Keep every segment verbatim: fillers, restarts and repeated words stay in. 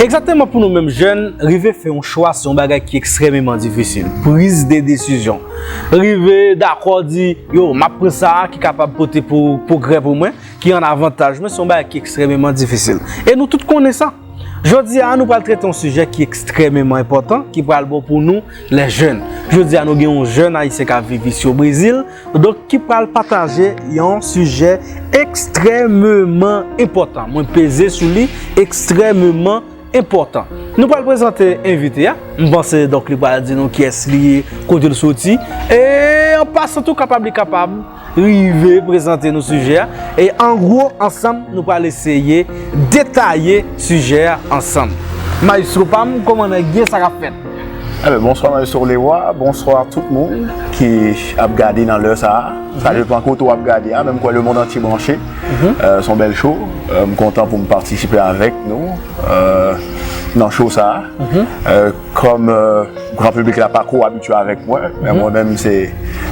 Egzakteman, pou nou menm jèn, rive fè yon chwa se yon bagay ki ekstrèmeman difisil. Priz de desizyon. Rive dakò di, yo, m ap pran sa a ki kapab pote pou, pwogrè pou mwen, ki an avantaj mwen, se yon bagay ki ekstrèmeman difisil. E nou tout konnen sa. Jodi a, nou pral trete yon sijè ki ekstrèmeman enpòtan, ki pral bon pou nou, les jeunes. Jodi a, nou gen yon jèn ayisyen k ap viv isi o Brezil, donk ki pral pataje yon sijè ekstrèmeman enpòtan. Mwen peze sou li, ekstrèmeman enpòtan. Nou pral prezante envite a. M panse, donk, li pral di nou kiyès li ye, kote l soti. E, an pasan tou, kapab li kapab rive prezante nou sijè a. E an gwo, ansanm, nou pral eseye detaye sijè a ansanm. Maestro pa m, kòman nèg ye, sa k ap fèt? Ebyen, bonswa Maestro Leroy, bonswa tout moun ki ap gade nan lè sa a. Sa depann kote w ap gade a, men m kwè lemonn antye branche. Euh, se yon bèl show. Euh, m kontan pou m patisipe avèk nou euh, nan show sa a. Euh, kòm euh, gran piblik la pa ko abitye avèk mwen, men mwen menm se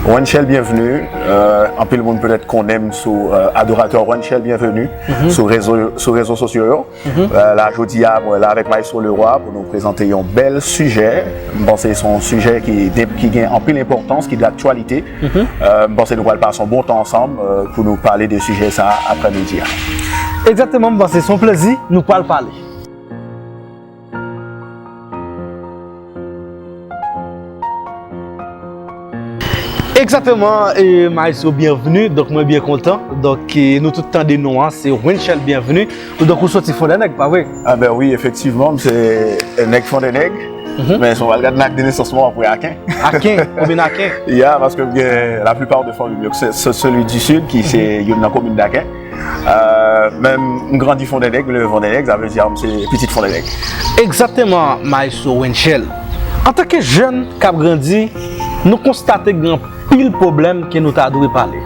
Wenchel Bienvenu. Euh, anpil moun petèt konnen m sou euh, adoratè Wenchel Bienvenu sou rezo, sou rezo sosyo yo. Euh, la, jodi a, mwen la avèk Maestro Leroy pou nou prezante yon bèl sijè. M panse se yon sijè ki, ki gen anpil enpòtans, ki daktyalite. Euh, m panse nou pral pase yon bon tan ansanm euh, pou nou pale de sijè sa a aprèmidi a. Egzakteman, m panse se yon plezi, nou pral pale. Egzakteman, e, Maestro, byenveni. Donk, mwen byen kontan. Donk, e, nou tout tande non an, se Wenchel Bienvenu. Donk, ou soti Fondènèg, pa vre? Anben wi, efektivman, m se nèg Fondènèg. Men si w al gade nan ak de nesans mwen, w ap wè Aken. Aken, komin Aken. Ya, paske m gen laplipa de fanmi m yo, se, se seli di Sid, ki se youn nan komin Aken. Euh, men m grandi Fondènèg, m leve Fondènèg, sa vle di m se pitit Fondènèg. Egzakteman, Maestro Wenchel. Antanke jèn k ap grandi, nou konstate gen anpil pwoblèm ke nou ta dwe pale.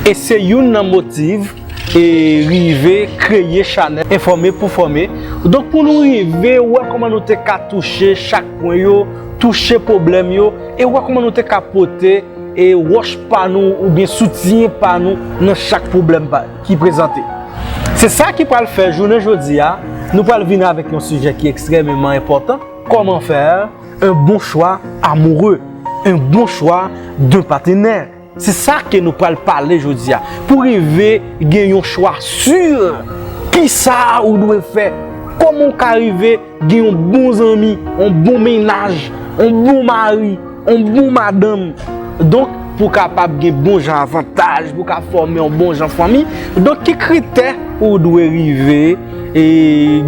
E se youn nan motiv e rive kreye chanèl Enfòme pou Fòme. Donk, pou nou rive wè kòman nou te ka touche chak pwen yo, touche pwoblèm yo, e wè kòman nou te ka pote e wòch pa nou oubyen soutyen pa nou nan chak pwoblèm pa, ki prezante. Se sa ki pral fè jounen jodi a, nou pral vin avèk yon sijè ki ekstrèmeman enpòtan, comment faire un bon choix amoureux, un bon choix de partenaire. Se sa ke nou pral pale jodi a. Pou rive gen yon chwa si, kisa ou dwe fè, kòman ou ka rive gen yon bon zanmi, yon bon mennaj, yon bon mari, yon bon madanm. Donk, pou w kapab gen bon jan avantaj, pou w ka fòme yon bon jan fanmi. Donk, ki kritè ou dwe rive e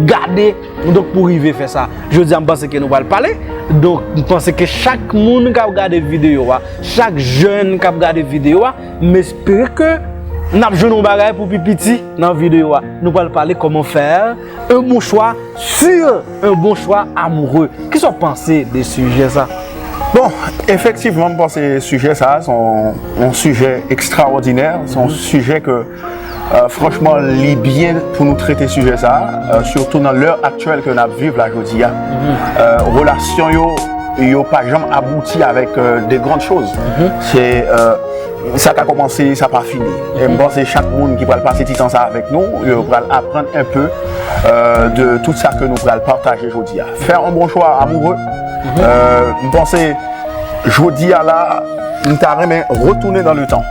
gade, donk, pou rive fè sa? Jodi a, m panse ke nou pral pale. Donk, m panse ke chak moun k ap gade videyo a, chak jèn k ap gade videyo a, m espere ke n ap jwenn yon bagay pou pi piti nan videyo a. Nou pral pale comment faire un bon choix sur un bon choix amoureux. Kisa w panse de sijè sa? Bon, efektivman, m panse sijè sa a se yon, yon sijè ekstraòdinè, se yon sijè ke euh, franchman, li byen pou nou trete sijè sa a, euh, sitou nan lè aktyèl ke n ap viv la jodi a. Euh, relasyon yo, yo pa janm abouti avèk euh, de grann choz. Se euh, sa ka kòmanse, sa pa fini. E m panse chak moun ki pral pase ti tan sa avèk nou, yo pral aprann un peu euh, de tout sa ke nou pral pataje jodi a. Faire un bon choix amoureux, euh, m panse jodi a la, m ta renmen retounen dans le temps.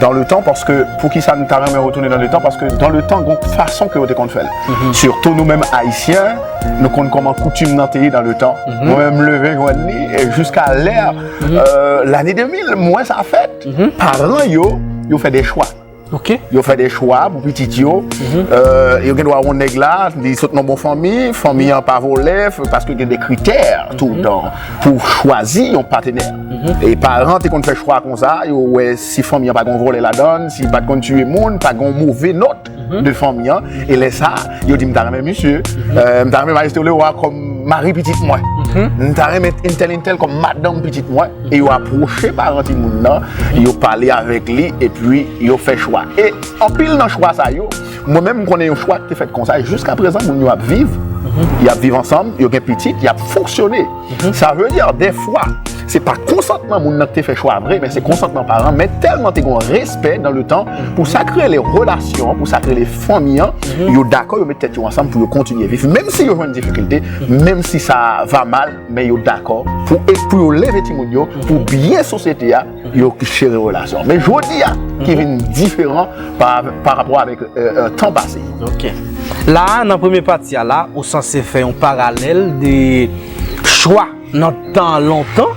Dans le temps, paske poukisa m ta renmen retounen dans le temps? Paske dans le temps, gon fason ke yo te konn fè l. Sitou nou menm Ayisyen, nou konn kòman koutim nan te ye dans le temps. Mwen menm, m leve jwenn li, e jiska lè, euh, lane de mil, m wè sa fèt. Paran yo, yo fè de chwa. Ok. Yo fè de chwa pou pitit yo. Euh, yo gen dwa wè yon nèg la, li sot nan bon fanmi, fanmi an pa vòlè, f- paske gen de kritè toutan pou chwazi yon patenè. E paran te konn fè chwa konsa, yo wè si fanmi an pa gen yon vòlè ladan l, si pa t konn tiye moun, pa gen yon move nòt de fanmi an. E lè sa, yo di, "M ta renmen misye, euh, m ta renmen Maestro Leroy kòm mari pitit mwen. M ta renmen entèl, entèl kòm madanm pitit mwen." E yo apwoche paran timoun nan, yo pale avèk li, epi yo fè chwa. E anpil nan chwa sa yo, mwen menm, m konnen yon chwa ki te fèt konsa, e jiska prezan, moun yo ap viv, y ap viv ansanm, yo gen pitit, y ap fonksyone. Sa vle di, dèfwa, se pa konsantman moun nan ki te fè chwa a vre, men se konsantman paran, men tèlman te gen yon respè dans le temps pou sa k rele relasyon an, pou sa k rele fanmi an, yo dakò, yo met tèt yo ansanm pou yo kontinye viv, menm si yo jwenn difikilte, menm si sa va mal, men yo dakò pou, e pou yo leve timoun yo, pou byen sosyete a, yo cheri relasyon. Men jodi a, ki vin diferan pa, pa rapò avèk, euh, euh, tan pase. Ok. La, nan premye pati a la, ou sanse fè yon paralèl de chwa nan tan lontan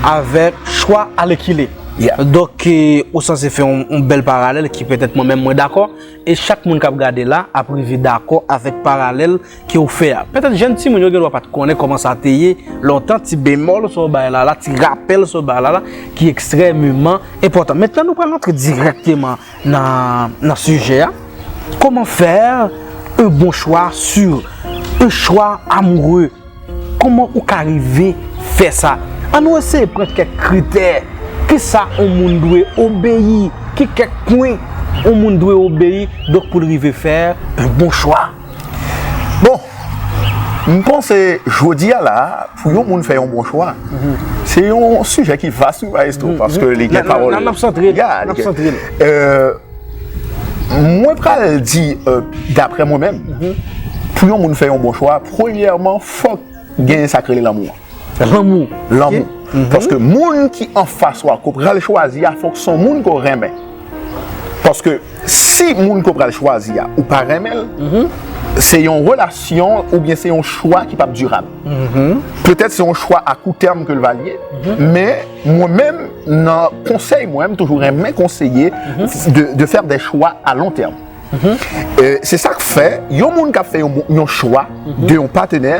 avèk chwa alèkile. Yeah. Donk, eh, ou sanse fè yon, yon bèl paralèl ki petèt mwen menm mwen dakò, e chak moun k ap gade la ap rive dakò avèk paralèl ke w fè a. Petèt jèn timoun yo gen dwa pa t konnen kòman sa te ye lontan, ti bemòl sa w bay la la, ti rapèl sa w bay la la, ki ekstrèmeman enpòtan. Mentnan nou pral antre dirèkteman nan, nan sijè a. Comment faire un bon choix sur un choix amoureux? Kòman ou ka rive fè sa? Ann nou eseye pran kèk kritè. Kisa yon moun dwe obeyi? Ki kèk pwen yon moun dwe obeyi, donk, pou l rive fè yon bon chwa? Bon, m panse jodi a la, pou yon moun fè yon bon chwa, se yon sijè ki vas, wi, maestro, paske li gen pawòl. N ap santre l. Ya, N ap li gen- santre l. Euh, mwen pral di, euh, daprè mwen menm, pou yon moun fè yon bon chwa, premyèman, fòk genyen sa k rele lanmou an. Lanmou. Lanmou. Paske moun ki anfas ou a, ke w pral chwazi a, fòk se yon moun ke w renmen. Paske si moun ke w pral chwazi a, ou pa renmen l, se yon relasyon oubyen se yon chwa ki p ap dirab. Petèt se yon chwa a kou tèm ke l va l ye, men mwen menm, nan konsèy mwen, m toujou renmen konseye de, de faire des choix à long terme. Euh, se sa k fè, yon moun k ap fè yon, bon- yon chwa de yon patenè,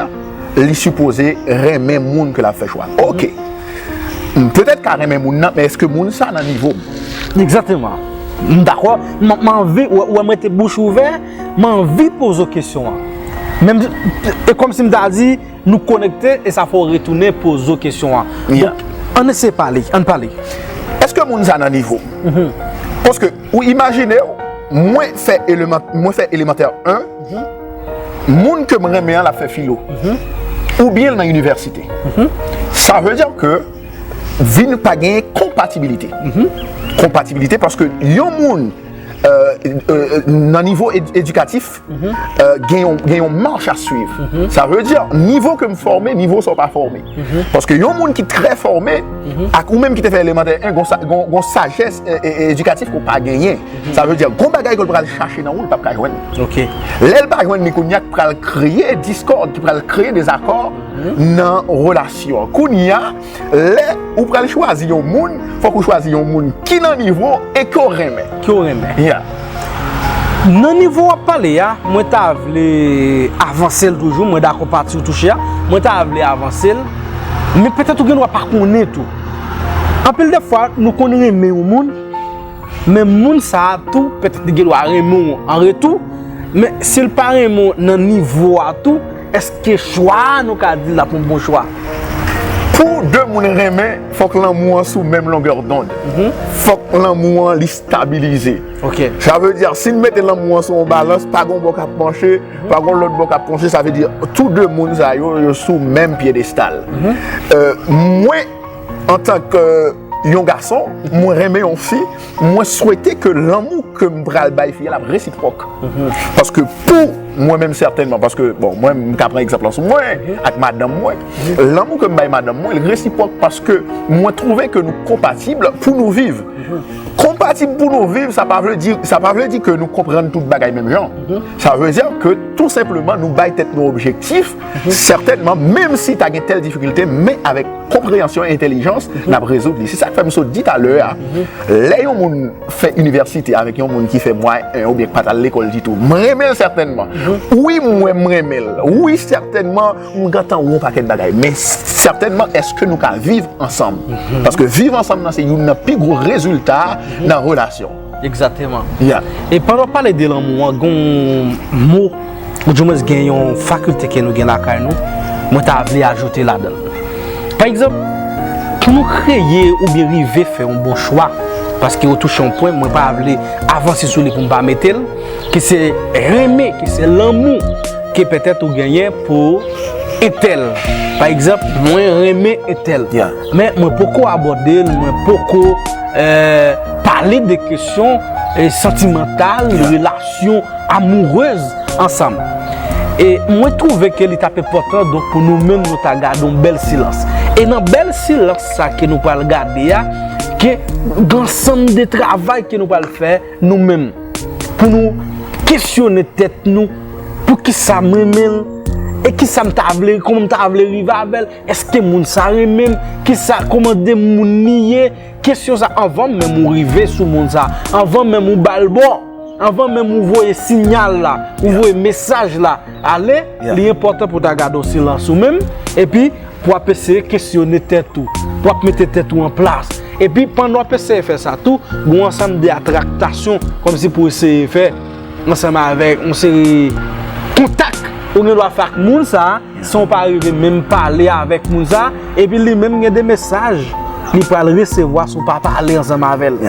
li sipoze renmen moun ke l ap fè chwa. Ok. M petèt ka renmen moun nan, men èske moun sa nan nivo m? Egzakteman. M dakò. M, m anvi, ou, ou wè mwen te bouch ouvè, m anvi poze w kesyon an. Menm, e kòmsi m ta di, nou konekte, e sa fè w retounen poze w kesyon an. Yeah. Donk, ann eseye pale, ann pale. Èske moun sa nan nivo m? Paske, ou imajine w, mwen fè eleman-, mwen fè elemantè en, moun ke m renmen an, l ap fè filo. Oubyen l nan inivèsite. Sa vle di ke vin pa gen konpatibilite. Konpatibilite paske yon moun, euh, euh, nan nivo ed- edikatif, euh, gen yon, gen yon mach a swiv. Sa vle di, nivo ke m fòme, nivo sa w pa fòme. Paske yon moun ki trè fòme, ak ou menm ki te fè elemantè en, gon sa- gon- gon sajès, e, e, e, edikatif ke w pa genyen. Sa vle di, gon bagay ke l pral chache nan ou, l p ap ka jwenn. Ok. Lè l pa jwenn li kounye a, k pral kreye diskòd, ki pral kreye dezakò nan relasyon. Kounye a, lè ou pral chwazi yon moun, fòk ou chwazi yon moun ki nan nivo e ke w renmen. Ke w renmen. Yeah. Nan nivo w ap pale a, mwen ta vle avanse l toujou, mwen dakò pati w touche a, mwen ta vle avanse l, men petèt ou gen dwa pa konnen tou. Anpil de fwa, nou konn renmen yon moun, men moun sa a tou, petèt li gen dwa renmen w an retou, men si l pa renmen w nan nivo a tou, èske chwa a nou ka di l ap yon bon chwa? Pou de moun renmen, fòk lanmou an sou menm longè dond. Fòk lanmou an li stabilize. Ok. Sa vle di, si n mete lanmou an sou yon balans, pa gon bò k ap panche, pa gon lòt bò k ap panche, sa vle di, tou de moun sa yo, yo sou menm pyedestal. Euh, mwen, antanke yon gason, mwen renmen yon fi, mwen swete ke lanmou ke m pral bay fi a, l ap resipwòk. Paske pou mwen menm sètènman, paske, bon, mwen, m ka pran egzanp lan sou mwen, ak madanm mwen, lanmou ke m bay madanm mwen, l resipwòk paske mwen twouve ke nou konpatib pou nou viv. Konpatib pou nou viv, sa pa vle di, sa pa vle di ke nou konprann tout bagay menm jan. Sa vle di ke tou senpleman nou bay tèt nou objektif, sètènman, menm si ta gen tèl difikilte, men avèk konpreyansyon e entèlijans, n ap rezoud li. Se sa k fè m sot di talè a, lè yon moun fè inivèsite avèk yon moun ki fè mwayen oubyen k pa t al lekòl ditou, m renmen l sètènman. Wi, mwen, m renmen l. Wi, sètènman, m gentan wè yon pakèt bagay. Men sètènman, èske nou ka viv ansanm? Paske viv ansanm nan se youn nan pi gwo rezilta nan relasyon. Egzakteman. Yeah. E pandan w pale de lanmou an, gen yon mo, oudimwens gen yon fakilte ke nou gen lakay nou, mwen ta vle ajoute ladan l. Pa egzanp, pou nou kreye oubyen rive fè yon bon chwa, paske ou touche yon pwen, mwen pa vle avanse sou li pou m pa mete l, ki se renmen, ki se lanmou ke petèt ou genyen pou entèl. Pa egzanp, mwen renmen entèl. Men mwen poko abòde l, mwen poko, eh, pale de kesyon, eh, santimantal, relasyon amourez ansanm. E mwen twouve ke li t ap enpòtan, donk, pou nou menm, nou ta gade yon bèl silans. E nan bèl silans sa ke nou pral gade a, ke gen ansanm de travay ke nou pral fè nou menm, pou nou kesyone tèt nou, poukisa m renmen l? E kisa m ta vle, kòman m ta vle rive avè l? Èske moun sa renmen m? Kisa, kòman de moun li ye? Kesyon sa, anvan menm ou rive sou moun sa, anvan menm ou ba l bò, anvan menm ou voye siyal la, ou voye mesaj la ale, li enpòtan pou w ta gade yon silans ou menm, epi pou w ap eseye kesyone tèt ou, pou w ap mete tèt ou an plas. Epi pandan w ap eseye fè sa tou, gen yon ansanm de atraktasyon, kòmsi pou eseye fè ansanm avèk yon seri kontak ou gen dwa fè ak moun sa, san w pa rive menm pale avèk moun sa, epi li menm gen de mesaj li pral resevwa si w pa pale ansanm avè l.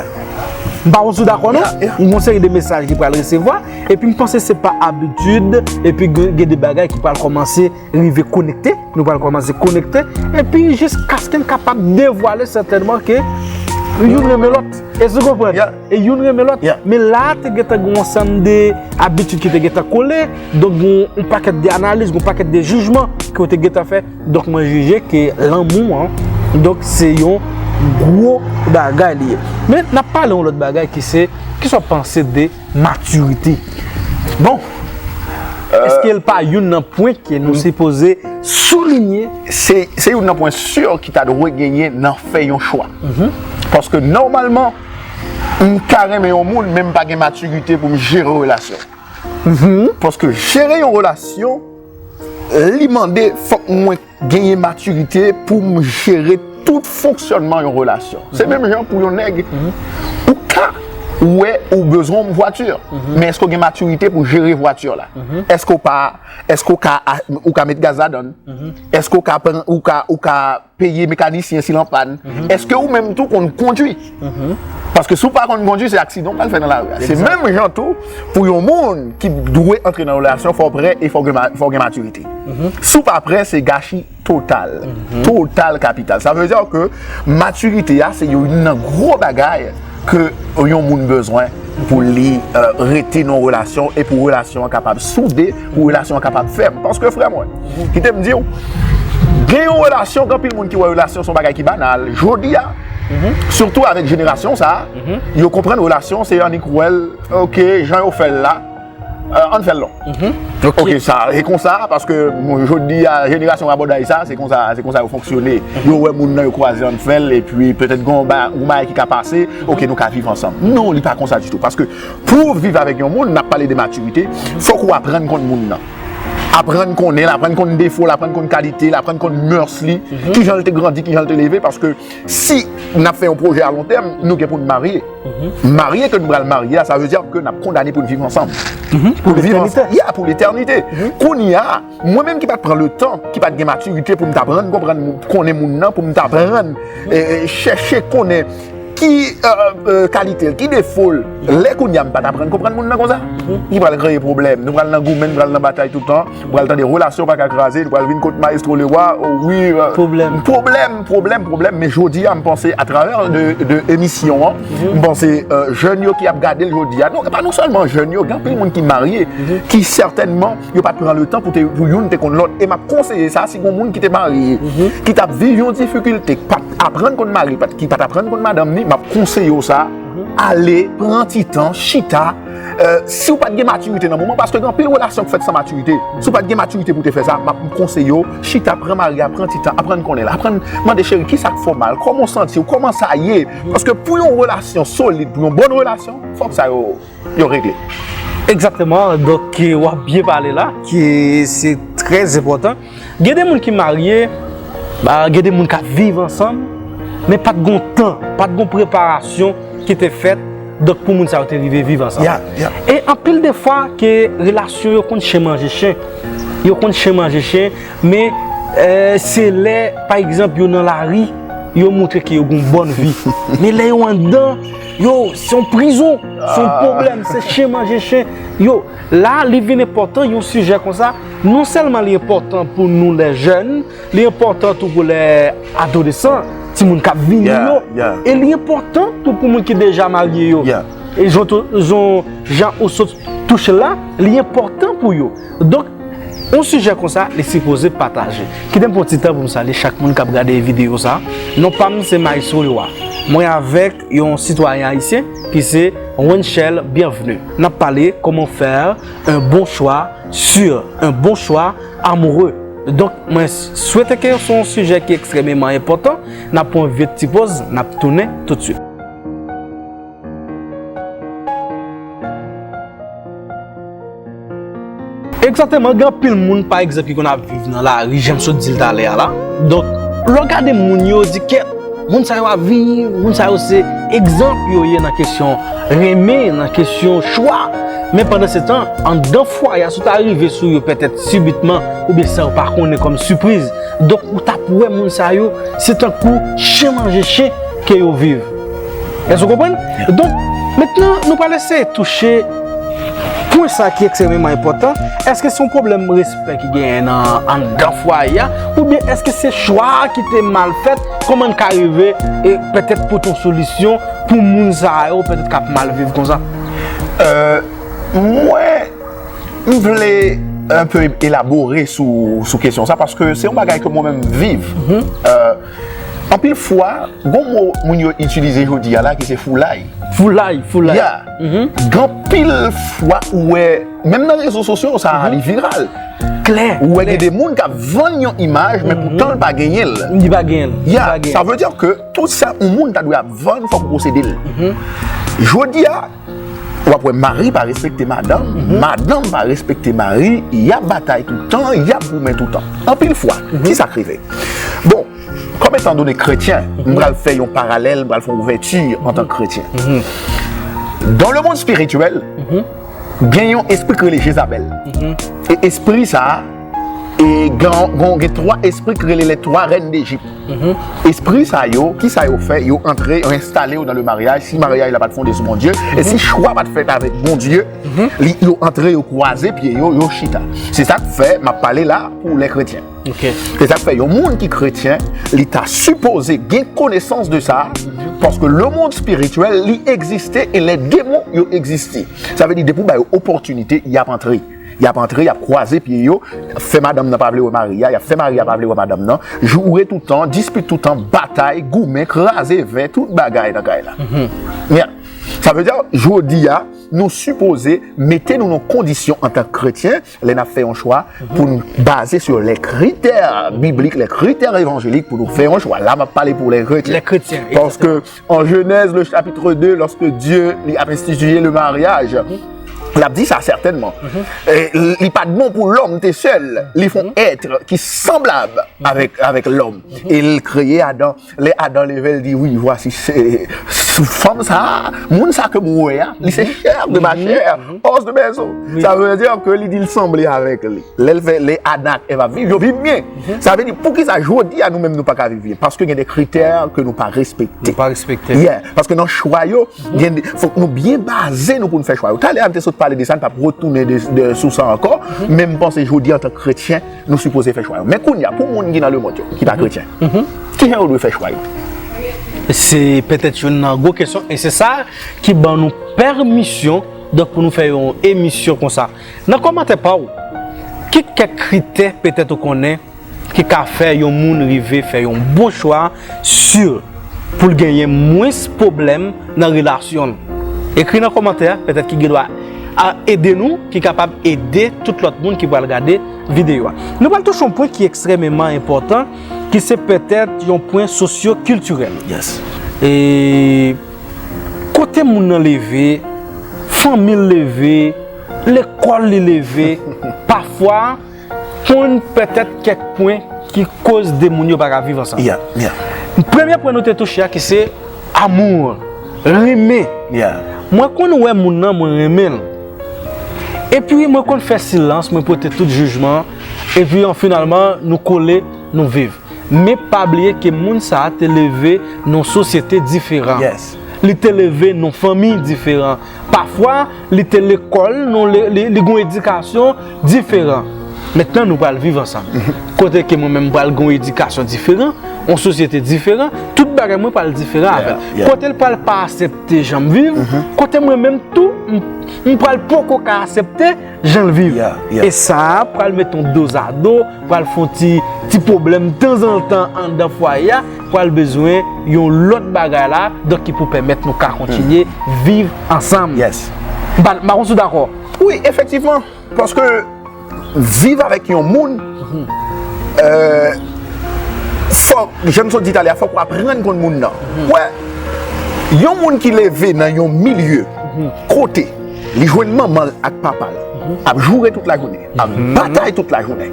M pa konn si w dakò non. Gen yon seri de mesaj li pral resevwa, epi m panse se pa abitid, epi gen, gen de bagay ki pral kòmanse rive konekte, nou pral kòmanse konekte, epi jiskaske n kapab devwale sètènman ke youn renmen lòt. Èske w konprann? E youn renmen lòt. Men la, te gentan gen yon ansanm de abitid ki te gentan kole, donk gen yon pakèt de analiz, gen yon pakèt de jijman ke w te gentan fè. Donk, mwen jije ke lanmou an, donk, se yon gwo bagay li ye. Men, n ap pale yon lòt bagay ki se, kisa w panse de matirite? Bon, èske l pa youn nan pwen ke nou sipoze soulinye? Se, se youn nan pwen si ki ta dwe genyen nan fè yon chwa. Paske nòmalman, m ka renmen yon moun, men m pa gen matirite pou m jere relasyon. Paske jere yon relasyon, li mande fòk mwen genyen matirite pou m jere tout fonksyònman yon relasyon. Se menm jan pou yon nèg, ou ka wè ou bezwen yon vwati, men èske w gen matirite pou jere vwati la? Èske w pa, èske w ka, ou ka met gaz ladan l? Èske w ka pran, ou ka, ou ka peye mekanisyen si l an pàn? Èske ou menm tou konn kondui? Paske si w pa konn kondui, se aksidan w pral fè nan lari a. Se menm jan tou pou yon moun ki dwe antre nan relasyon, fò w prè e fò w gen ma-, fò w gen matirite. Si w pa prè, se gachi total. Total kapital. Sa vle di ke matirite a se youn nan gwo bagay ke yon moun bezwen pou li, euh, rete nan yon relasyon e pou relasyon an kapab soude, pou relasyon an kapab fèm. Paske, frè mwen, kite m di w, gen yon relasyon, gen anpil moun ki wè relasyon se yon bagay ki banal. Jodi a, sitou avèk jenerasyon sa a, yo konprann relasyon se annik wè l, ok, jan yo fè l la, euh, ann fè l non. Ok, sa, e konsa, paske, bon, jodi a, jenerasyon rabòday sa, se konsa, se konsa yo fonksyone. Yo wè moun nan, yo kwaze ann fè l, epi petèt gen yon ba-, yon bagay ki ka pase, ok, nou ka viv ansanm. Non, li pa konsa ditou. Paske pou w viv avèk yon moun, n ap pale de matirite, fòk ou aprann konn moun nan. Aprann konnen l, aprann konn defo l, aprann konn kalite l, aprann konn mœurs li, kijan l te grandi, kijan l te leve, paske si n ap fè yon pwojè a lon tèm, nou gen pou n marye. Marye ke nou pral marye a, sa vle di ke n ap kondane pou n viv ansanm. Pou n viv ansanm. Ya, pou letènite. Kounye a, mwen menm ki pa t pran le tan, ki pa t gen matirite pou m t aprann konprann moun, konnen moun nan, pou m t aprann, e, e, chèche konnen ki, e, e, kalite l, ki defo l. Lè kounye a m pa t aprann konprann moun nan konsa, ki pral kreye pwoblèm. Nou pral nan goumen, nou pral nan batay tout tan. Nou pral tande relasyon pa ka kraze, nou pral vin kot Maestro Leroy, o wi, euh, pwoblèm, pwoblèm, pwoblèm, pwoblèm. Men jodi a, m panse atravè de, de emisyon an, m panse, euh, jèn yo ki ap gade l jodi a, non, pa non sèlman jèn yo, gen anpil moun ki marye, ki sètènman, yo pa t pran le tan pou te, pou youn te konn lòt. E m ap konseye sa, si gen moun ki te marye, ki t ap viv yon difikilte, ki pa t aprann konn mari, pa t, ki pa t aprann konn madanm ni, m ap konseye w sa, ale, pran ti tan, chita, Euh, si w pa t gen matirite nan moman, paske gen anpil relasyon k fèt san matirite. Si w pa t gen matirite pou w te fè sa, m ap konseye w, chita, pran mari a, pran ti tan, aprann konnen l, aprann mande cheri, kisa k fè w mal, kòman w santi w, kòman sa ye. Paske pou yon relasyon solid, pou yon bòn relasyon, fòk sa yo, yo regle. Egzakteman, donk, w ap byen pale la, ki se trè enpòtan. Gen de moun ki marye, ba, gen de moun k ap viv ansanm, men pa t gon tan, pa t gon preparasyon ki te fèt, donk pou moun sa yo te rive viv ansanm. E anpil de fwa ke relasyon yo konn chen manje chen. Yo konn chen manje chen, men, eh, se lè, pa egzanp, yo nan lari, yo montre ke yo gon bòn vi. Men lè yo anndan, yo, se yon prizon. Se yon pwoblèm, se chen manje chen. Yo, la, li vin enpòtan, yon sijè konsa, non sèlman li enpòtan pou nou lè jèn, li enpòtan tou pou lè adolesan, timoun k ap vini yo. E li enpòtan tou pou moun ki deja marye yo. E jan tou- jan, jan ou sot touche l la, li enpòtan pou yo. Donk, yon sijè konsa, li sipoze pataje. Kite m pran ti tan pou m salye chak moun k ap gade videyo sa. Non pa m se Maestro Leroy. Mwen avèk yon sitwayen ayisyen ki se Wenchel Bienvenu. N ap pale comment faire un bon choix sûr, un bon choix amoureux. Donk, mwen swete ke se yon sijè ki ekstrèmeman enpòtan. N ap pran yon vye ti poz, n ap tounen toutswit. Egzakteman, gen anpil moun, pa egzanp, ki konn ap viv nan lari, jan m sot di l talè a la. Donk, lè w gade moun yo, di kèt, moun sa yo ap vini, moun sa yo se egzanp yo ye nan kesyon renmen, nan kesyon chwa. Men pandan se tan, anndan fwaye a, si w ta rive sou yo petèt sibitman, oubyen san yo pa konnen kòm sipriz, donk ou t ap wè moun sa yo, se tankou chen manje chen ke yo viv. Èske w konprann? Donk, mentnan, nou pral eseye touche pwen sa ki ekstrèmeman enpòtan. Èske se yon pwoblèm respè ki genyen nan anndan fwaye a? Oubyen èske se chwa a ki te mal fèt? Kòman n ka rive e petèt pote yon solisyon pou moun sa yo petèt k ap mal viv konsa? Euh, mwen, m vle un peu elabore sou, sou kesyon sa, paske se yon bagay ke mwen menm m viv. Euh, anpil fwa, gon mo moun yo itilize jodi a la ki se foulay. Foulay, foulay. Ya. Gen anpil fwa ou wè, menm nan rezo sosyo, sa li viral. Klè. Ou wè gen de moun k ap vann yon imaj, men poutan l pa genyen l. Li pa genyen l. Ya, sa vle di ke tout sa yon moun ta dwe ap vann, fòk ou posede l. Jodi a, w ap wè mari pa respekte madanm, madanm pa respekte mari, y ap batay toutan, y ap goumen toutan. Anpil fwa, ki sa k rive? Bon, kòm etan done kretyen, m pral fè yon paralèl, m pral fè yon ouvèti antan ke kretyen. Dans le monde spirituel, gen yon espri k rele Jezabèl. E espri sa a, e gen, gen, gen twa espri k rele les trois reines d'Égypte. Espri sa yo, ki sa yo fè? Yo antre, yo enstale yo nan le maryaj. Si maryaj la pa t fonde sou Bondye, e si chwa pa t fèt avèk Bondye, li, yo antre, yo kwaze pye yo, yo chita. Se sa k fè m ap pale la pou lè kretyen. Se sa k fè yon moun ki kretyen, li ta sipoze gen konesans de sa, paske le monde spirituel, li egziste e les démons, yo egziste. Sa vle di, depi w ba yo opòtinite, y ap antre. Y ap antre, y ap kwaze pye yo, fè madanm nan pa vle wè mari a, y ap fè mari a pa vle wè madanm nan, joure toutan, dispit toutan, batay, goumen, kraze vè, tout bagay nan kay la. Ya. Sa vle di, jodi a, nou sipoze mete nou nan kondisyon antan ke kretyen, lè n ap fè yon chwa, pou nou baze sur les critères bibliques, les critères évangéliques pou nou fè yon chwa. La, m ap pale pou lè kretyen. Lè kretyen, egzakteman. Paske an Genèse, le chapitre deux, lorsque Dieu li ap institué le mariage, l ap di sa sètènman. E, li pa t bon pou lòm te sèl. Li fè yon èt ki sanblab avèk, avèk lòm. E l kreye Adan. Lè Adan leve, l di, wi, vwasi, se, se fanm sa, moun sa ke m wè a, li se chè de ma chè, os de mes os. Sa vle di ke li di l sanble avèk li. Lè l fè, lè Adan ak Èv ap viv, yo viv byen. Sa vle di, poukisa jodi a nou menm nou pa ka viv byen? Paske gen de kritè ke nou pa respekte. Nou pa respekte. Yeah. Paske nan chwa yo, gen de, fòk nou byen baze nou pou n fè chwa yo. Talè a, m te sot pale de sa, n p ap retounen de, de, sou sa ankò, men m panse jodi antan ke kretyen, nou sipoze fè chwa yo. Men kounye a, pou moun ki nan lemonn yo, ki pa kretyen, kijan yo dwe fè chwa yo? Se petèt youn nan gwo kesyon, e se sa ki ban nou pèmisyon, donk, pou nou fè yon emisyon konsa. Nan kòmantè pa w, ki kèk kritè petèt ou konnen ki ka fè yon moun rive fè yon bon chwa si pou l genyen mwens pwoblèm nan relasyon l? Ekri nan kòmantè a, petèt ki gen dwa a ede nou, ki kapab ede tout lòt moun ki pral gade videyo a. Nou pral touche yon pwen ki ekstrèmeman enpòtan, ki se petèt yon pwen sosyo-kiltirèl. E kote moun nan leve, fanmi l leve, lekòl li leve, pafwa, konn petèt kèk pwen ki koz de moun yo pa ka viv ansanm. Premye pwen nou te touche a ki se amour, renmen. Mwen konn wè moun nan, mwen renmen l. Epi mwen konn fè silans, mwen pote tout jijman, epi an finalman nou kole, nou viv. Men pa bliye ke moun sa a te leve nan yon sosyete diferan. Li te leve nan yon fanmi diferan. Pafwa, li te lekòl, nou, li, li, li gen yon edikasyon diferan. Mentnan, nou pral viv ansanm. Kote ke mwen menm, m pral gen yon edikasyon diferan, yon sosyete diferan, tout bagay mwen pral diferan avè l. Kote l pral pa aksepte jan m viv, kote mwen menm tou, m, m pral poko ka aksepte jan l viv. E sa a pral met yon dozado, pral fè yon ti, ti pwoblèm tanzantan anndan fwaye a, pral bezwen yon lòt bagay la, donk ki pou pèmèt nou ka kontinye viv ansanm. M pa, m pa konn si w dakò. Wi, efektivman, paske viv avèk yon moun, euh, fòk, jan m sot di talè a, fòk w aprann konn moun nan. Wè, yon moun ki leve nan yon milye kote li jwenn manman l ak papa l ap joure tout lajounen, ap batay tout lajounen.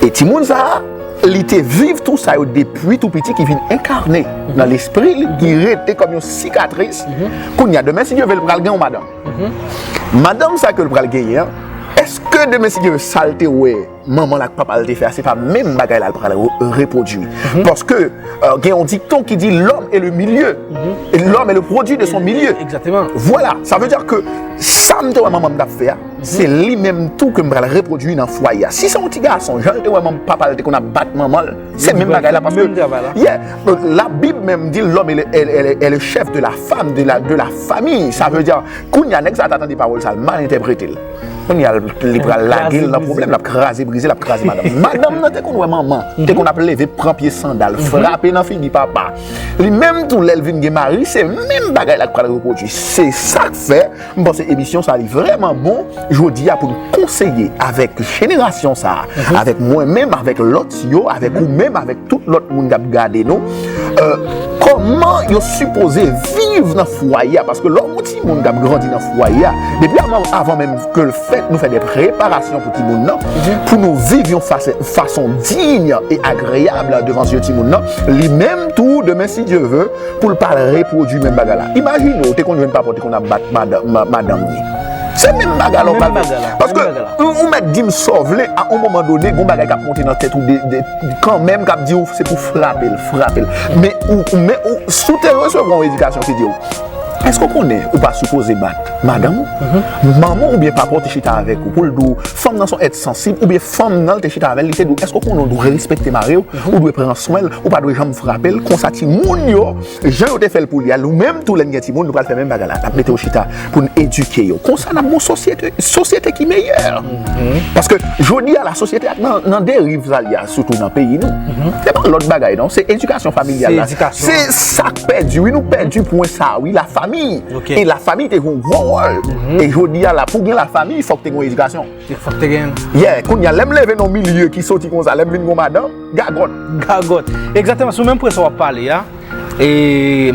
E timoun sa a, li te viv tou sa yo depi tou piti ki vin enkane nan lespri l, ki rete kòm yon sikatris. Kounye a, demen, si Dye vle, l pral gen yon madanm. Madanm sa ke l pral genyen an, èske demen, si Dye vle, sa l te wè manman l ak papa l te fè a, se pa menm bagay la l pral re- repwodui? Paske, euh, gen yon dikton ki di, l'homme est le milieu. Et l'homme est le produit de son milieu. Exactement. Voilà, sa vle di ke sa m te wè manman m t ap fè a, se li menm tou ke m pral repwodui nan fwaye a. Si se yon ti gason, jan l te wè manm, papa l te konn ap bat manman l, se menm bagay la, paske, yeah, Labib menm di, l'homme est le, est, est, est le chef de la femme, de la, de la famille. Sa vle di, kounye a, nèg sa ta tande pawòl sa, l mal entèprete l. Kounye a, li pral lage l nan pwoblèm, l ap kraze brize, l ap kraze madanm. Madanm nan te konn wè manman, te konn ap leve, pran pye sandal, frape nan figi papa. Li menm tou, lè l vin gen mari, se menm bagay la k pral repwodui. Se sa k fè, m panse emisyon sa li vrèman bon, jodi a, pou n konseye avèk jenerasyon sa a, avèk mwen menm, avèk lòt yo, avèk ou menm, avèk tout lòt moun k ap gade nou, euh, kòman yo sipoze viv nan fwaye a, paske lè w yon timoun k ap grandi nan fwaye a, depi avan, avan menm ke l fèt, nou fè de preparasyon pou timoun nan, pou nou viv yon fas- fason diy e agreyab devan zye timoun nan, li menm tou, demen, si Dye vle, pou l pa repwodui menm bagay la. Imajine w te konn jwenn papa w te konn ap bat madan- ma- madanm li. Se menm bagay la w pral fè. Paske ou, ou mèt di m sa w vle, a yon moman done, gon bagay k ap monte nan tèt ou de, de, kanmenm k ap di w se pou frape l, frape l. Men ou, men ou, si w te resevwa yon edikasyon ki di w, èske w konnen ou pa sipoze bat madanm ou? Manman w oubyen papa w te chita avèk ou pou l di w, fanm nan se yon èt sansib, oubyen fanm nan l te chita avè l, li te di w, èske w konnen w dwe respekte mari w, ou dwe pran swen l, ou pa dwe janm frape l, konsa timoun yo, jan yo te fè l pou li a, nou menm tou lè n gen timoun, nou pral fè menm bagay la, n ap mete yo chita pou n edike yo. Konsa n ap gen yon sosyete, sosyete ki meyè. Paske jodi a, la sosyete a nan, nan deriv sa l ye a, sitou nan peyi nou. Se pa lòt bagay non, se edikasyon familyal la. Se sa k pèdi, wi, nou pèdi pwen sa, wi, lafami. E lafami te jwe yon gwo wòl. E jodi a la, pou gen lafami, fòk te gen yon edikasyon. Fòk te gen. Yeah, kounye a, lè m leve nan yon milye ki soti konsa, lè m vin gen yon madanm, gagòt. Gagòt. Egzakteman, sou menm pwen sa w ap pale a, e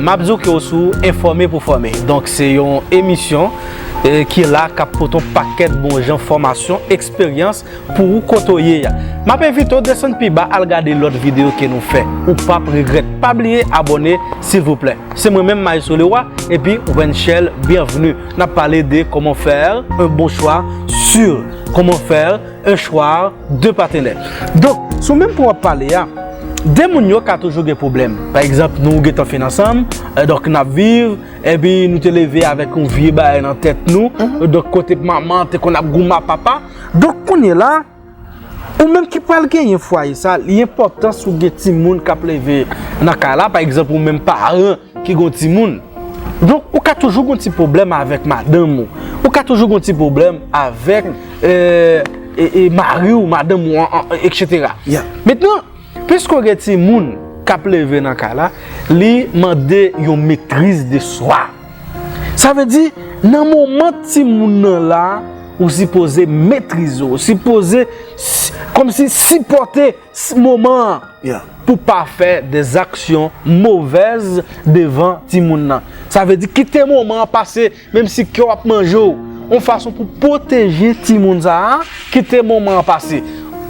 m ap di w ke w sou Enfòme pou Fòme. Donk, se yon emisyon, e, ki la, k ap pote yon pakèt bon jan fòmasyon, eksperyans, pou ou kote w ye a. M ap envite w desann pi ba, al gade lòt videyo ke nou fè. Ou p ap regrèt. Pa bliye abòne, silvouplè. Se mwen menm, Maestro Leroy, epi Wenchel Bienvenu. N ap pale de comment faire un bon choix sûr, comment faire un choix de partenaire. Donk, sou menm pwen w ap pale a, de moun yo ka toujou gen pwoblèm. Pa egzanp, nou gentan fin ansanm, e, donk n ap viv, epi nou te leve avèk yon vye bagay nan tèt nou. Donk, kote manman te konn ap goumen ak papa. Donk, kounye la, ou menm ki pral genyen fwaye sa, li enpòtan si w gen timoun k ap leve nan kay la, pa egzanp, ou menm paran ki gen yon timoun. Donk, ou ka toujou gen yon ti pwoblèm avèk madanm ou. Ou ka toujou gen yon ti pwoblèm avèk, e, e, e mari w, madanm ou, an, an, etsetera. Mentnan, piske w gen timoun k ap leve nan kay la, li mande yon maîtrise de soi. Sa vle di, nan moman timoun nan la, ou sipoze metrize w, ou sipoze s- kòmsi sipòte s- moman an pou pa fè des actions mauvaises devan timoun nan. Sa vle di, kite moman an pase, menm si kè w ap manje w, yon fason pou pwoteje timoun sa a, kite moman an pase.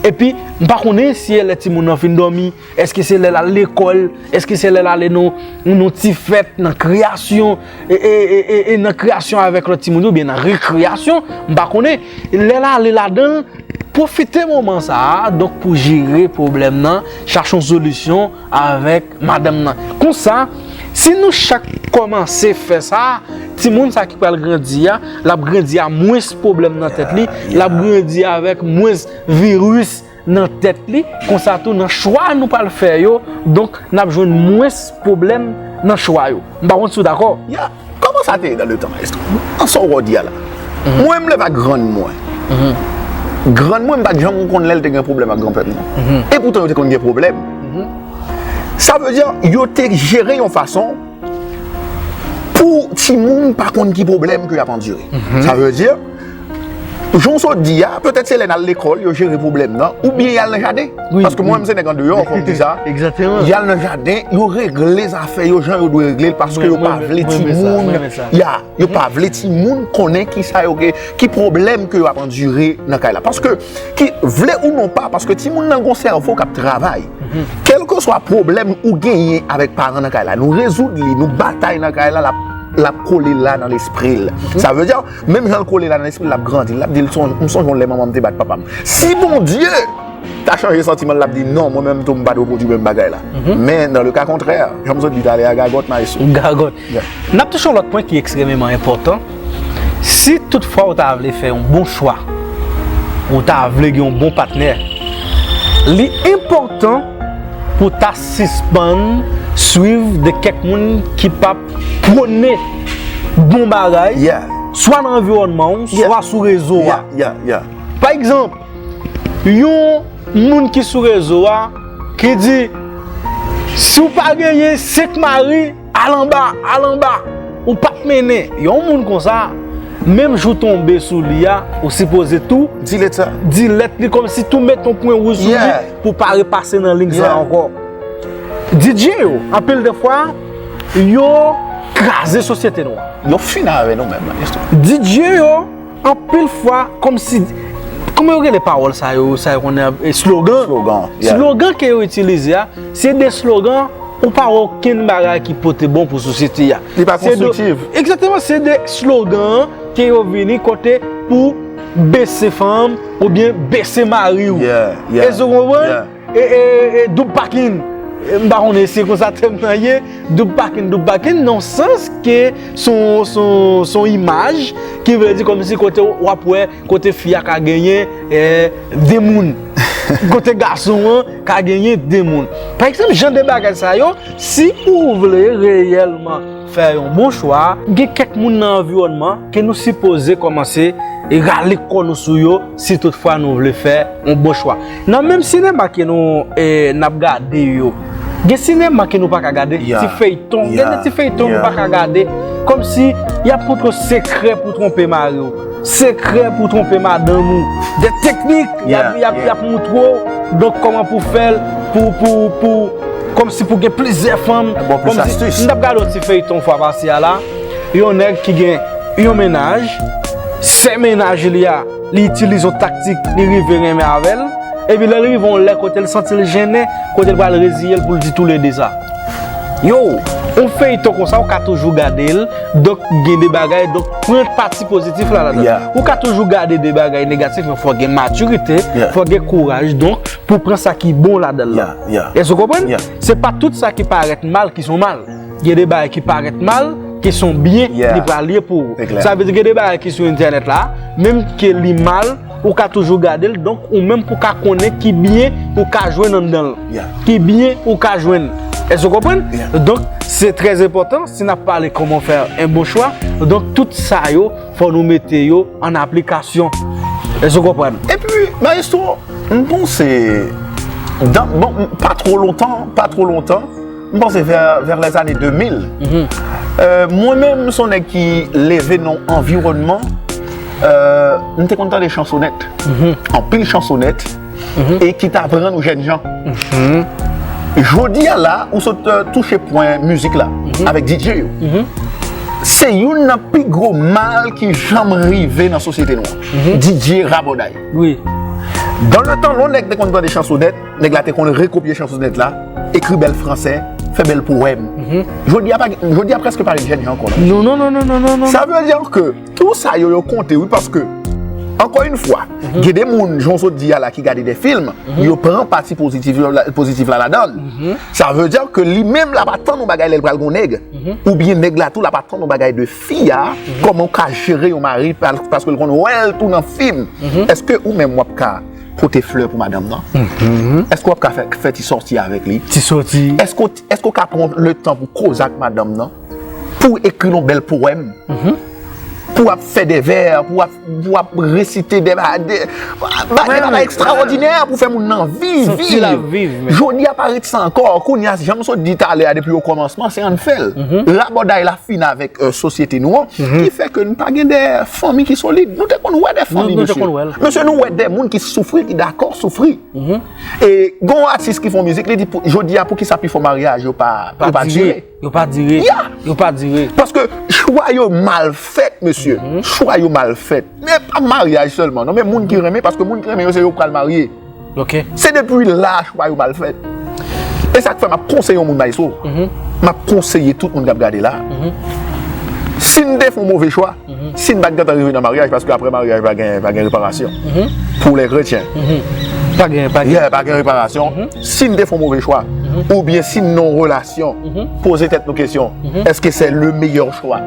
Epi, m pa konnen si e lè timoun nan fin dòmi, èske se lè l al lekòl, èske se lè l ale nan, nan ti fèt, nan kreyasyon, e, e, e, e, e nan kreyasyon avèk lòt timoun yo, oubyen nan rekreyasyon, m pa konnen. Lè l ale ladan l, pwofite moman sa a, donk, pou jere pwoblèm nan, chache yon solisyon avèk madanm nan. Konsa, si nou chak kòmanse fè sa, timoun sa ki pral grandi a, l ap grandi a mwens pwoblèm nan tèt li, l ap grandi avèk mwens viris nan tèt li, konsa tou nan chwa nou pral fè yo, donk n ap jwenn mwens pwoblèm nan chwa yo. M pa konn si w dakò. Ya, kòman sa te ye dan le tan, maestro? An sa w di a la. Mwen, m leve ak grann mwen. Grann mwen, m pa t janm konn lè l te gen pwoblèm ak granpè m, non. E poutan, yo te konn gen pwoblèm. Sa vle di, yo te jere yon fason pou timoun pa konn ki pwoblèm ke y ap andire. Sa vle di, jan w sot di a, petèt se lè n al lekòl, yo jere pwoblèm nan, oubyen y al nan jaden. Paske mwen menm, se nèg andeyò, fò m di sa. Y al nan jaden, yo regle zafè yo jan yo dwe regle l, paske yo pa vle timoun. Ya, yo pa vle timoun konnen ki sa yo gen, ki pwoblèm ke yo ap andire nan kay la. Paske, ki, vle ou non pa, paske timoun nan gon sèvo k ap travay. Kèlkeswa pwoblèm ou genyen avèk paran nan kay la, nou rezoud li, nou batay nan kay la, l ap, l ap kole la nan lespri l. Sa vle di, menm jan l kole la nan lespri l, l ap grandi, l ap di l, "M sonje yon lè manman m te bat papa m." Si Bondye ta chanje santiman l, l ap di, "Non, mwen menm tou, m pa dwe pwodui menm bagay la." Men, nan le ka kontrè, jan m sot di talè a, gagòt, maestro. Gagòt. N ap touche yon lòt pwen ki ekstrèmeman enpòtan. Si toutfwa ou ta vle fè yon bon chwa, ou ta vle gen yon bon patnè, li enpòtan pou w ta sispann swiv de kèk moun ki p ap pwone bon bagay, swa nan anviwònman w, swa sou rezo a. Pa egzanp, yon moun ki sou rezo a ki di, "Si w pa genyen senk mari, al anba, al anba, ou p ap mennen." Yon moun konsa, menm jou w tonbe sou li a, ou sipoze tou delete li, kòmsi tou met yon pwen wouj sou li pou w pa repase nan liy sa ankò. DJ yo, anpil de fwa, yo kraze sosyete nou an. Yo fini avè nou menm, maestro. DJ yo, anpil fwa, kòmsi, kòman yo rele pawòl sa yo, sa yo konnen, e, slogan. Slogan ke yo itilize a, se de slogan ou pa wè okenn bagay ki pote bon pou sosyete a. Li pa konstriktif. Egzakteman, se de slogan ke yo vini kote pou bese fanm oubyen bese mari w. Èske w konprann? E, e, e, doub pakin. E, m pa konnen si se konsa tèm nan ye. Doub pakin, doub pakin, nan sans ke son, son, son imaj ki vle di kòmsi kote w ap wè, kote fi a ka genyen, e, de moun. Kote gason an ka genyen de moun. Pa egzanp, jan de bagay sa yo, si ou vle reyèlman fè yon bon chwa, gen kèk moun nan anviwònman ke nou sipoze kòmanse rale kò nou sou yo si toutfwa nou vle fè yon bon chwa. Nan menm sinema ke nou, e, n ap gade yo, gen sinema ke nou pa ka gade, ti feyton, gen de ti feyton nou pa ka gade, kòmsi y ap montre w sekrè pou twonpe mari w, sekrè pou twonpe madanm ou, de teknik y ap, y ap, y ap montre w, donk kòman pou fè l, pou, pou, pou, kòmsi pou gen plizyè fanm. Kòmsi, m t ap gade yon ti feyton fwa pase a la, yon nèg ki gen yon mennaj, sè mennaj li a, li itilize yon taktik, li rive renmen avè l, epi lè l rive yon lè kote l santi l jennen, kote l pral reziye l pou l di toulede sa. Yo, yon feyton konsa, ou ka toujou gade l, donk gen de bagay, donk pran pati pozitif la ladan l. Ou ka toujou gade de bagay negatif, men fò gen matirite, fò gen kouraj, donk pou pran sa ki bon ladan l la. Èske w konprann? Se pa tout sa ki parèt mal ki se yon mal. Gen de bagay ki parèt mal, ki se yon byen li pral ye pou ou. Sa vle di gen de bagay ki sou entènèt la, menm ke li mal, ou ka toujou gade l, donk ou menm pou ka konnen ki byen ou ka jwenn anndan l. Ki byen ou ka jwenn. Èske w konprann? Donk, se trè enpòtan si n ap pale comment faire un bon choix. Donk, tout sa yo, fò nou mete yo an aplikasyon. Èske w konprann? Epi, maestro, m panse, dan, bon, pa twò lontan, pa twò lontan, m panse vè, vè lèzane de mil. Euh, mwen menm, m se yon nèg ki leve nan yon anviwònman, euh, m te konn tande chansonèt. Anpil chansonèt. E ki t ap rann ou jènjan. Jodi a la, ou sot, euh, touche pwen mizik la, avèk D J yo. Se youn nan pi gwo mal ki janm rive nan sosyete nou an. D J rabòday. Dans le temps, lè yon nèg te konn tande chansonèt, nèg la te konn rekopye chansonèt la, ekri bèl fransè, fè bèl powèm. Jodi a, pa, jodi a prèske pa gen jènjan ankò, non. Non, non, non, non, non, non, non. Sa vle di ke tou sa yo, yo konte, wi, paske Ankò yon fwa, gen de moun, jan w sot di a la, ki gade de fim, yo pran pati pozitif la, pozitif la ladan l. Sa vle di ke li menm l ap atann yon bagay lè l pral gen yon nèg, oubyen nèg la tou l ap atann yon bagay de fi a, kòman w ka jere yon mari, pa- paske l konn wè l tou nan fim. Èske ou menm w ap ka pote flè pou madanm nan? Èske w ap ka fè, fè ti sòti avèk li? Ti sòti. Èske w, èske w ka pran le tan pou koze ak madanm nan? Pou w ekri yon bèl powèm? Pou w ap fè de vè, pou w ap, pou w ap resite de, de, de bagay ekstraòdinè pou fè moun nan viv, viv. Jodi a pa ret sa ankò. Kounye a, jan m sot di talè a depi okòmansman, se ann fè l. Rabòday la fin avèk, euh, sosyete nou an, ki fè ke nou pa gen de fanmi ki solid. Nou te konn wè de fanmi, mesye. Mesye, nou wè de moun ki soufri, ki dakò soufri. E gen yon atis ki fè yon mizik, li di, pou- jodi a, poukisa pifò maryaj yo pa, yo pa dire? Yo pa dire. Yo pa dire. Paske chwa yo mal fèt, mesye. Chwa yo mal fèt. Men pa maryaj sèlman, non, men moun ki renmen, paske moun ki renmen yo, se yo k pral marye. Se depi la, chwa yo mal fèt. E sa k fè m ap konseye yon moun, Maestro. M ap konseye tout moun k ap gade la. Si n te fè yon move chwa, si n pa t gentan rive nan maryaj, paske apre maryaj, pa gen, pa gen reparasyon. Pou lè kretyen. Pa gen, pa gen. Yeah, pa gen reparasyon. Si n te fè yon move chwa, oubyen si n nan yon relasyon, poze tèt nou kesyon, èske se le meilleur choix?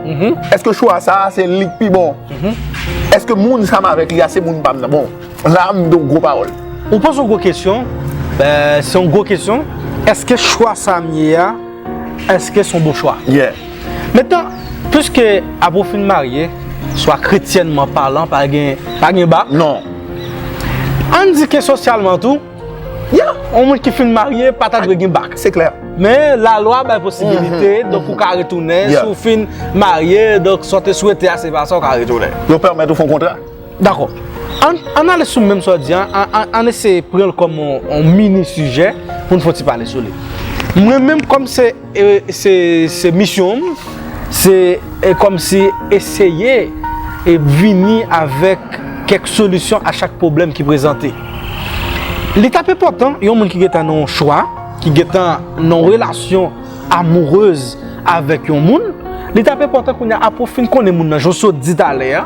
Èske chwa sa a, se li k pi bon? Èske moun sa m avèk li a, se moun pa m nan? Bon, la, m di w gwo pawòl. Ou poze yon gwo kesyon, euh, se yon gwo kesyon. Èske chwa sa m ye a, èske se yon bon chwa? Yeah. Mentnan, piske apre w fin marye, swa kretyènman palan, pa gen, pa gen bak. Non. Ann di ke sosyalman tou, yeah, yon moun ki fin marye pa ta dwe gen bak. Se klè. Men lalwa bay posibilite, donk ou ka retounen, si w fin marye, donk sa w te swete a, se pa sa, w ka retounen. Yo pèmèt ou fè yon kontra. Dakò. Ann, ann ale sou menm sa w di an, ann, ann, ann eseye pran l kòm yon, yon mini sijè pou n fè yon ti pale sou li. Mwen menm, kòm se, e, se, se misyon m, se, e, kòmsi eseye e vini avèk kèk solisyon a chak pwoblèm ki prezante. Li t ap enpòtan, yon moun ki gentan nan yon chwa, ki gentan nan yon relasyon amourèz avèk yon moun, li t ap enpòtan kounye a, apre w fin konnen moun nan, jan w sot di talè a,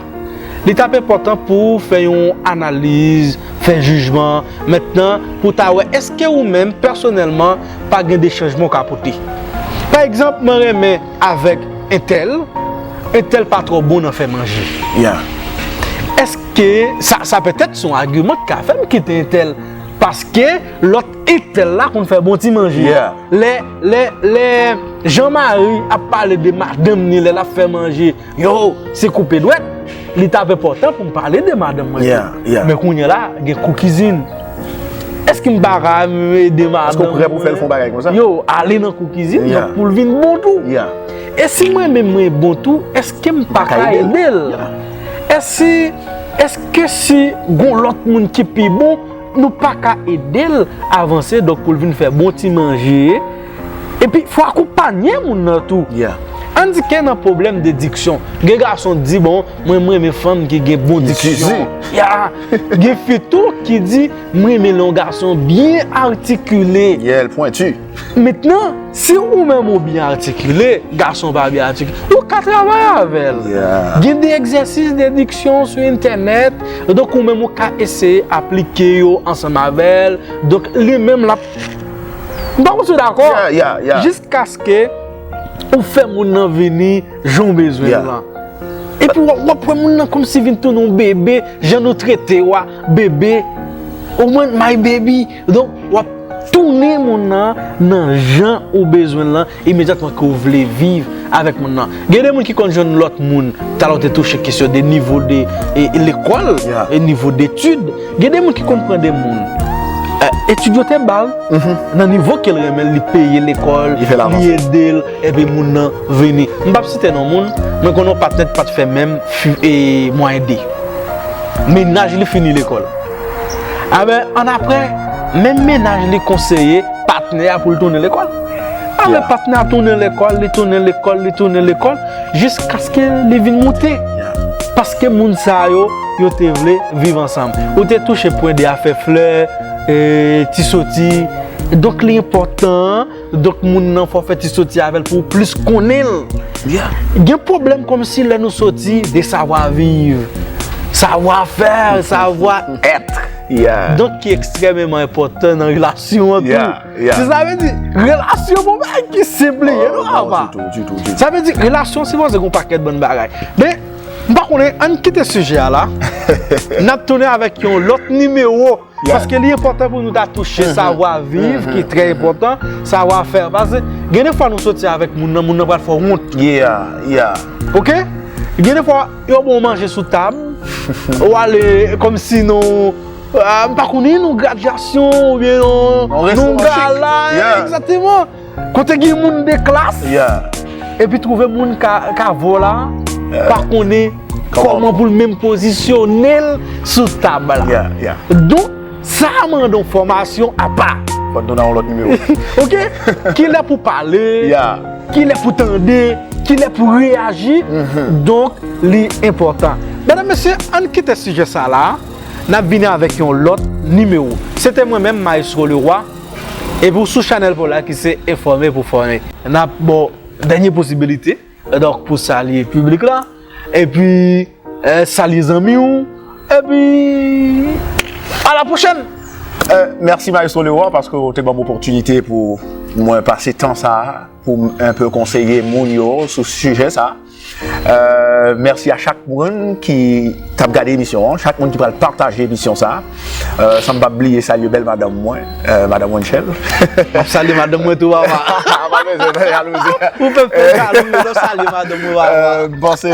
li t ap enpòtan pou w fè yon analiz, fè jijman, mentnan, pou w ta wè èske ou menm, pèsonèlman, pa gen de chanjman w ka pote. Pa egzanp, mwen renmen avèk entèl, entèl pa twò bon nan fè manje. Yeah. Èske sa, sa petèt se yon agiman ki ka fè m kite entèl, paske lòt entèl la konn fè bon ti manje. Yeah. Lè, lè, lè Jean-Marie ap pale de madanm ni lè l ap fè manje, yo, se koupe dwèt, li t ap enpòtan pou m pale de madanm mwen tou. Yeah, yeah. Men kounye a la, gen kou kizin. Èske m pa ka ede madanm mwen? Èske w prè pou fè l fè yon bagay konsa? Yo, ale nan kou kizin, yeah, donk pou l vin bon tou. Yeah. E si mwen menm mwen bon tou, èske m pa ka ede l? Yeah. Èske, èske si gon lòt moun ki pi bon, nou pa ka ede l avanse, donk pou l vin fè bon ti manje? Epi, fò akonpanye moun nan tou. Yeah. Ann di ke nan pwoblèm de diksyon, gen gason k di, bon, mwen, mwen renmen fanm ki gen bon diksyon. Yeah. Gen fi tou ki di, mwen renmen lè yon gason byen atikile. Yeah, l pwenti. Mentnan, si ou menm ou byen atikile, gason pa byen atikile, ou ka travay avè l. Yeah. Gen de egzèsis de diksyon sou entènèt, donk ou menm ou ka eseye aplike yo ansanm avè l. Donk li menm l ap, m pa konn si w dakò, yeah, yeah, yeah, jiskaske ou fè moun nan vini jan w bezwen l lan. Epi w ap, w ap wè moun nan kòmsi vin tounen yon bebe, jan nou trete w a, bebe. Ou konprann? My baby. Donk, w ap tounen moun nan nan jan ou bezwen l lan, imedyatman ke w vle viv avèk moun nan. Gen de moun ki konn jwenn lòt moun, talè w te touche kesyon de nivo de, e, e lekòl, yeah, e nivo detid. Gen de moun ki konn pran de moun, e, etid yo te ba l, mhm, nan nivo ke l renmen l, li peye lekòl, li fè l avanse, li ede l, epi moun nan vini. M p ap site non moun, mwen konn yon patnè ki pa t fè menm fi-, e, mwayen de. Mennaj li fini lekòl. Anben, annapre, menm mennaj li konseye patnè a pou l tounen lekòl. Anben, yeah, patnè a tounen lekòl, li tounen lekòl, li tounen lekòl, jiskaske li vin moute. Yeah. Paske moun sa yo, yo te vle viv ansanm. Ou te touche pwen de afè flè, e, ti soti. Donk, li enpòtan, donk, moun nan fò w fè ti soti avè l pou w plis konnen l. Yeah. Gen pwoblèm kòmsi lè nou soti de savwa viv. savoir faire, savoir être. Yeah. Donk, ki ekstrèmeman enpòtan nan relasyon an tou. Yeah, yeah. Se sa vle di, relasyon pa yon bagay ki senp li ye, non, Non, papa. ditou, ditou, ditou. Sa vle di, relasyon sipoze gen yon pakèt bann bagay. Men, m pa konnen, ann kite sijè a la. N ap tounen avèk yon lòt nimewo. Yeah. Paske li enpòtan pou nou ta touche savoir vivre, ki trè enpòtan, savoir faire. Paske gen de fwa nou soti avèk moun nan, moun nan pral fè w wont. Yeah, yeah. Ok? Gen de fwa, yo bon manje sou tab, ou ale kòmsi nou, ah, m pa konnen, nou gradyasyon, oubyen nou, On restoran nou gala, chic. Yeah. Egzakteman. Kote gen moun de klas, Yeah. epi twouve moun ka, ka vò la, pa konnen Kòman? Kòman pou l menm pozisyone l sou tab la. Yeah, yeah. Donk, sa a mande yon fòmasyon apa. Fò n tounen yon lòt nimewo. Ok? Kilè pou pale, Yeah. kilè pou tande, kilè pou reyaji. Donk, li enpòtan. Medam, mesye, ann kite sijè sa la. N ap vini avèk yon lòt nimewo. Se te mwen menm, Maestro Leroy. Epi w sou chanèl pa w la ki se Enfòme pou Fòme. N ap ba w dènye posibilite, donk, pou salye piblik la. Epi, eh, salye zanmi w. Epi, a la pwochèn! Euh, mèsi Maestro Leroy paske w te ban m opòtinite pou mwen pase tan sa a pou m enpe konseye moun yo sou sijè sa a. Euh, mèsi a chak moun ki t ap gade emisyon an, chak moun ki pral pataje emisyon sa a. Euh, san m pa bliye salye bèl madanm mwen, euh, madanm Wenchel. M ap salye madanm mwen tou, papa. Pa bezwen fè jalouzi. Ou pèp fè jalouzi, non, salye madanm mwen, papa. Euh, m panse,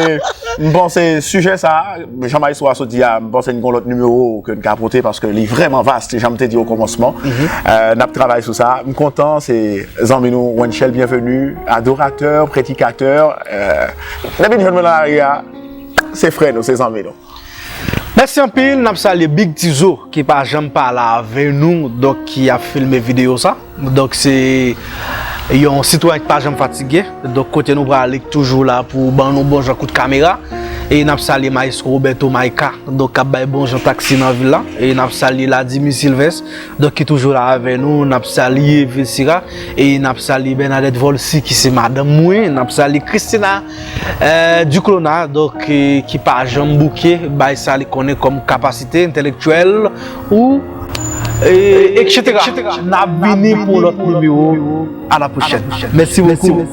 m panse sijè sa a, jan Maestro a sot di a, m panse n gon lòt nimewo ke n ka pote paske li vrèman vas, jan m te di o kòmansman. Euh, n ap travay sou sa. M kontan, se zanmi nou, Wenchel Bienvenu, adoratè, predikatè. Euh, depi n jwenn mwen nan lari a, se frè nou, se zanmi nou. Mèsi anpil, n ap salye Big Tizo ki pa janm pa la avè nou, donk ki ap filme videyo sa. Donk se yon sitwayen ki pa janm fatige. Donk kote nou prale, li toujou la pou ban nou bon jan kout kamera. E n ap salye Maestro Roberto Maika, donk k ap bay bon jan taksi nan vil la. E n ap salye Ladimi Sylvestre, donk ki toujou la avè nou. N ap salye Vilcira e n ap salye Bernadette Volcy ki se madanm mwen. N ap salye Christina, eh, Duclona, donk, eh, ki pa janm bouke, bay sa li konnen kòm kapasite entèlektyèl ou, eh, et cetera. N ap vini pou lòt nimewo. A la pwochèn. Mèsi bokou.